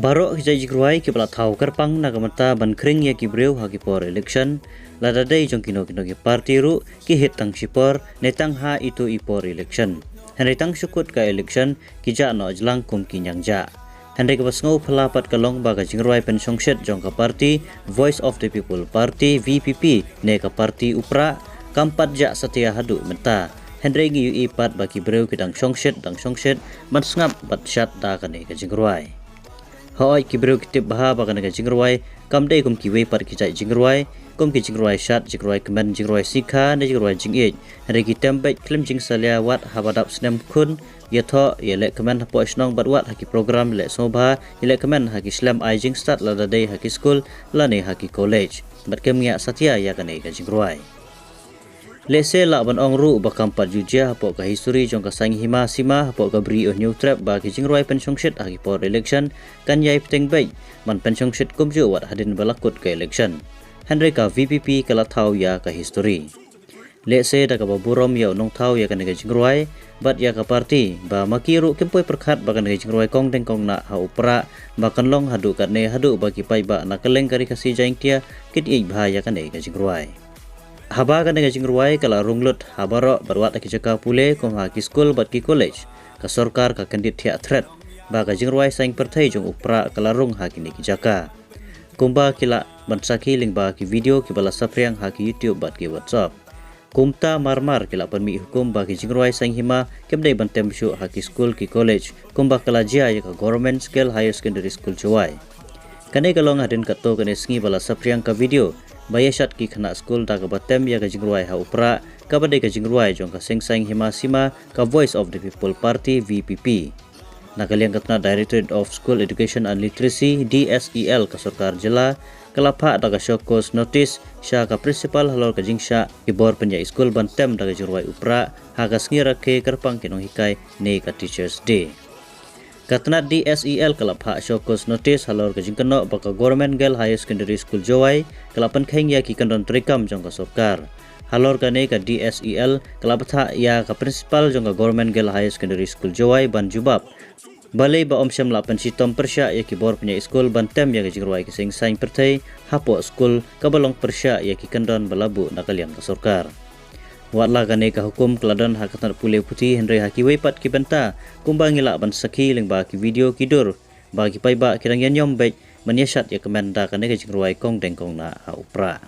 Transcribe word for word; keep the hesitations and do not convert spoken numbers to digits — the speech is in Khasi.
Baroh ki jait jingrwai kiba la thaw kyrpang na ka bynta ban khring ïa ki briew ha ki por election, lada dei jong kino kino ki party ruh ki hit tang shipor ne tang ha ito i por election. Hynrei tang shu kut ka election ki jah noh jlang kum ki ñiangjah. Hynrei kaba sngewphylla pat ka long ba ka jingrwai pynshongshit jong ka party Voice of the People Party, V P P, ne ka party u Prah, kam pat jah satia haduh mynta. Hynrei ngi ïohi pat ba ki briew ki dang shongshit dang shongshit ban sngap bad shad da kane ka jingrwai. Hooid, ki briew ki tip bha ba kane ka jingrwai kam dei kum kiwei pat ki jait jingrwai, kum ki jingrwai shad, jingrwai kmen, jingrwai sikha ne jingrwai jingïeit. Hynrei ki tem beit khlem jingsalia wat haba dap snem khun, ïathoh, ïaleh kmen hapoh shnong bad wat ha ki program ïaleh sngewbha, ïaleh kmen ha ki slem ai jingstad lada dei ha ki skul lane ha ki college. Bad kim ñiah satia ïa kane ka jingrwai. Lehse lah ban ong ruh ba kam pat ju jia hapoh ka history jong ka saiñ hima sima hapoh ka Bri U Hynñiewtrep ba ki jingrwai pynshongshit ha ki por election kan ïai bteng beit ban pynshongshit kumjuh wat hadien ba la kut ka election. Hynrei ka V P P ka la thaw ïa ka history. Lehse da kaba burom ïa u nongthaw ïa kane ka jingrwai bad ïa ka party ba ma ki ruh kim poi pyrkhat ba kane ka jingrwai kong deng kong nah ha u Prah ba kan long haduh katne, haduh ba ki paidbah na kylleng ka Ri Khasi Jaiñtia kin ïeit bha ïa kane ka jingrwai. Haba kane ka jingrwai ka la rung lut ha baroh bad wat ha ki jaka pule kum ha ki skul bad ki college, ka sorkar ka kyndit thiah thret ba ka jingrwai saiñ pyrthei jong u Prah ka la rung ha kine ki jaka. Kumba ki lah ban sakhi lyngba ki video kiba la saphriang ha ki YouTube bad ki WhatsApp. Kumta marmar ki la pynmih hukum ba ki jingrwai saiñ hima kim dei ban tem shuh ha ki skul ki college, kumba ka la jia ïa ka Government Girls Higher Secondary School Jowai. Kane ka long hadien katto katne sngi ba la saphriang ka video ba ïashad ki khynnah skul da kaba tem ïa ka jingrwai ha u Prah, kaba dei ka jingrwai jong ka seng saiñ hima sima ka Voice of the People Party, V P P. Na ka liang ka tnat Directorate of School Education and Literacy, D S E L, ka sorkar jylla ka la phah da ka show cause notice sha ka principal halor ka jingshah ki bor pynïaid skul ban tem da ka jingrwai u Prah ha ka sngi rakhe kyrpang ki nonghikai ne ka Teachers Day. Ka tnat D S E L ka la phah show cause notice halor ka jingkynnoh ba ka Government Girls Higher Secondary School Jowai ka la pynkheiñ ïa ki kyndon treikam jong ka sorkar. Halor kane ka D S E L ka la bthah ïa ka principal jong ka Government Girls Higher Secondary School Jowai ban jubab balei ba um shym la pynshitom pyrshah ïa ki bor pynïaid skul ban tem ïa ka jingrwai ki seng saiñ pyrthei hapoh skul kaba long pyrshah ïa ki kyndon ba la buh na ka liang ka sorkar. Wat la kane ka hukum ka la don ha ka tnat pule puthi, hynrei ha kiwei pat ki bynta, kumba ngi lah ban sakhi lyngba ki video ki dur ba ki paidbah ki dang ïañiom beit ban ïashad ïakmen da kane ka jingrwai kong deng kong nah ha u Prah.